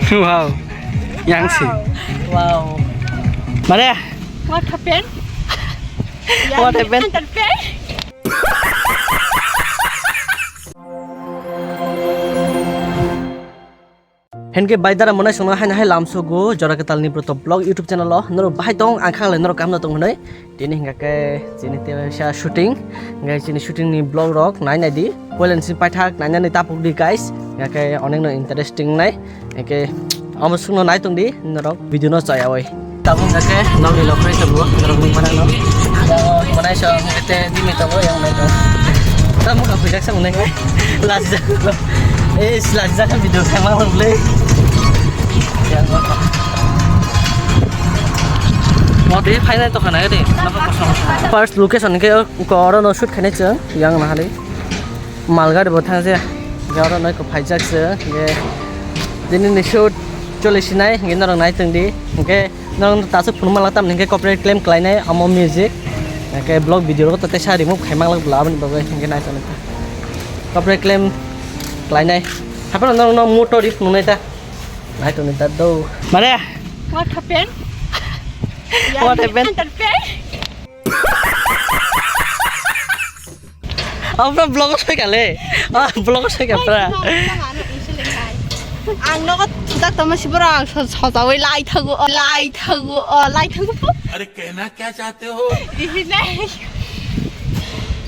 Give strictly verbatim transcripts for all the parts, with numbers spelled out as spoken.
Wow. Yang si. Wow. Mare. What happened? What happened? Henke bai dara monai songno haino hai lamsogo jora kwtal ni Broto Vlog YouTube channel o norok bahai tong ang khangle norok kaham no tong hinoi. Tini hingka khe chini teisa shooting, hingke chini shooting ni vlog rok nai nai di. Poila ni sini paithak nainani tapuk di guys, hingke onek no interesting nai. Hingke omo songno nai tong di norok video no chaya oi. Tabuk hingke nokni lokhai tabuk norok nung mana no. Monai song hingke te dimi tabuk yang nai tong. Tabuk ka pujak sa monai. Lajak. Eh, lajak video khaima le. Yang. Mode phainai tokha nai de. First location ke ko oro no shoot khainai chwng yang nahali. Malgari bo thang je. Ga oro no ko phaijak se. Ye. Dini ni shoot choli sinai ngi norok nai tong di. Hingke norok taso phunuk malak tam hingke copyright claim khlainai amo music. Hingke vlog video rok to tesa remove khai malak bla aboni bagwi hingke nai tong. Copyright claim khlainai. Hapan norok no motor ri phunuknai ta. Nai tongni ta do. Mare. What happened? What happened? Entertain? Abra vlog sai kale. Ah, vlog sai ka pra. Ang nogo thudak tama si bora ang so- sojawi lai thago, lai thago, lai thago. Are kehna kya chahte ho?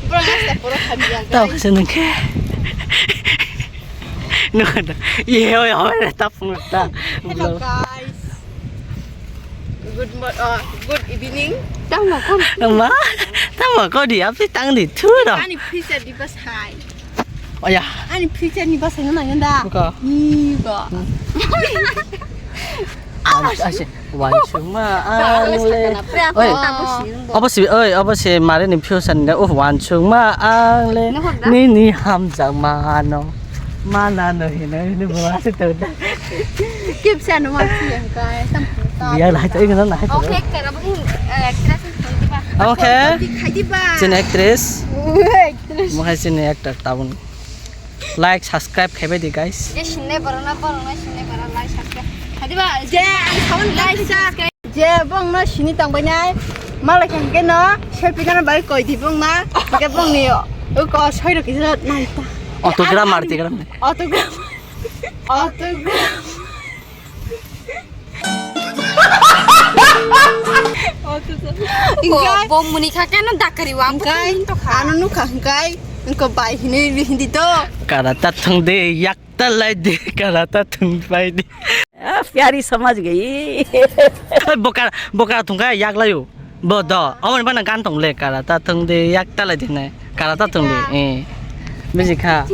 Bro, mas ta puro hamya. Tao kasi nungke. Nukha da. Ye, oi, oi, ta phunuk ta. Hello, guys. Good mor-, uh, good evening. Tamo ko. Ma, tamo ko di, api tang di, thu do. Ani future di bas hai. Oh ya. Ani future ni bas hai na da. Buka. Ni ko. Awas. Asi. Wansukma ang le. Oi. Abo si, oi, abo si mare ni future ni da. Oh, wansukma ang le. Nini hamjakma no. Mana no hino hino bo ase to. Kip sa no ma si ang kai tam. Biya lai to, ino lai to. Okay, kara bo hin, eh, actress ni phone diba. Okay. Khai diba. Chini actress. Actress. Mo khai chini actor tabun. Like, subscribe khaibai di, guys. Je sinne borok na, borok na sinne borok like, subscribe. Hadi ba, je ang sabon like, subscribe. Je bong no sini tang bai nai. Malai khe hingke no selfie kana bai koi di bong na. Hingke bong ni o ko soi ro kisa nai ta. Autograph mar ti gram. Autograph. Autograph. Ko bo muni kha keno dakari wa, ko Hingkai, hin to kha. Ano nukha hingkai, ko bai hinui hindi to. Karata thung de, yak ta lai de, karata thung pai de. Ah, pyari samajh gayi. Oi, boka, boka thung kha yak layo. Bo do, awon bana gan tong le, karata thung de, yak ta lai de nai. Karata thung de, eh. Bisi kha.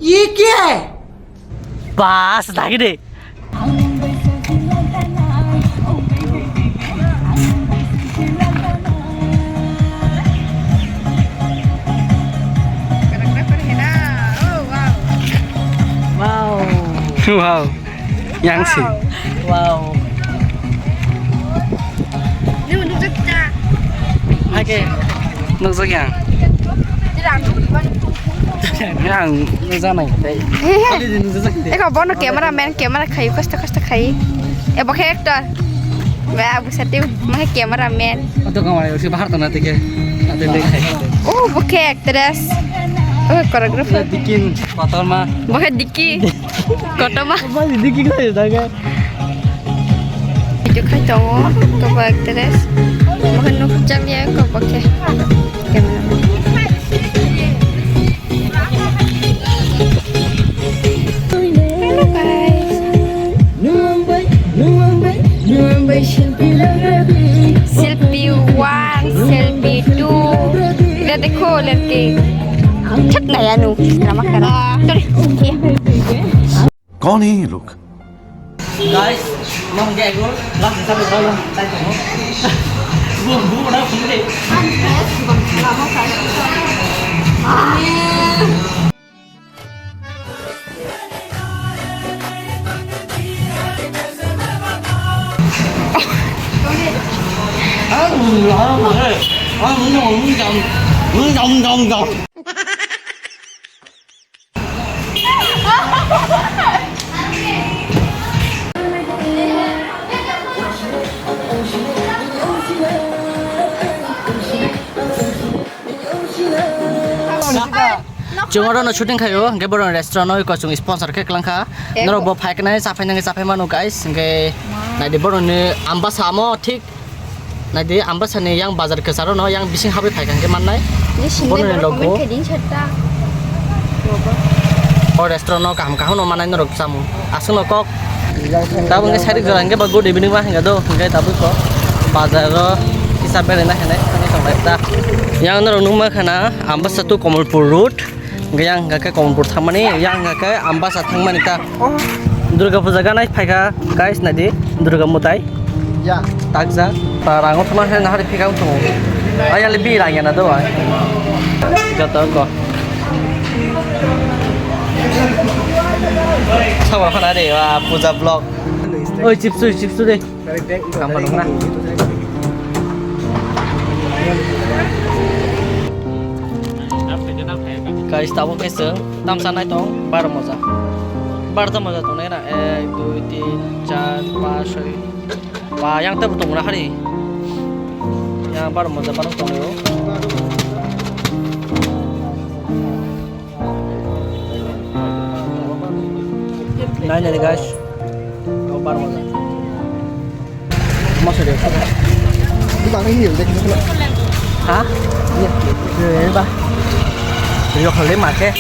ये क्या है? Bas, dagi de. Wow. Wow. Yang si. Wow. Wow. Nung nung ta. Ake. Nung sa yang. Yang nung sa nai. Eko bono camera man, camera khai, kosto kosto khai. E bo khe actor. Ba bu sati, ma khe camera man. Ato kamai usi bahar tana tike. Ate le khai. Oh, bo khe actress. Oh, choreographer. Dikin, kotor ma. Bo khe Diki. Kotor ma. Ba Diki khai daga. Video khai tongo, to ba actress. Bo khe nuk jam ya ko bo khe. Camera man. Hello guys. Selfie one, selfie two. ये देखो लड़के। छट नया नू। ड्रामा करा। चल। कौन है ये लोग? Guys, mong ge go, last time ba long time ko. Bu bu na phone de. Chwng oro no shooting khaio, hwnkhe borok restaurant no eko chwng sponsor khe kwlangkha. Eko. Norok bo phai khe nai chaphai nangkhe chaphai mano guys, hwnkhe naidi borok ni Ambasa mo thik naidi Ambasa ni yang bazar kwcharo no yang bising habwi phai kha hwnkhe mannai. Borok ni logo. O restaurant no kaham kaham no manai norok chamung. Aswk no kok. Tabuk hwnkhe side jora hwnkhe ba good evening ma hwnkha do, hwnkhe tabuk ko bazar o kisa beraina hinai thangwi tonglai ta. Yang norok nukma khana Ambasa to Kamalpur road. Hwnkhe yang hwnkha khe Kamalpur thangmani, yang hwnkha khe Ambasa thangmani ta. Durga puja ganai phaikha guys, naidi Durga mutai. Ya. Takjak. Ta rango thangma hwnwi nahari phikang tongo. Ayang le bi rang yana do ai. Joto ko. Sawa khana de wa puja vlog. Oi, chips, oi, chips de. Tamo nung na. Guys, tabuk khe chwng tamsa nai tong, baro moja. Baro ta moja tongnai na, ek, dui, tin, char, panch, soi. Ba, yang tebo tong na hari. Yang baro moja baro tong yo. Nai nai guys. Obar moja. Masa de. Di bang ini udah kita. Ha? Iya. Iya, iya, Pak. Rio kali make.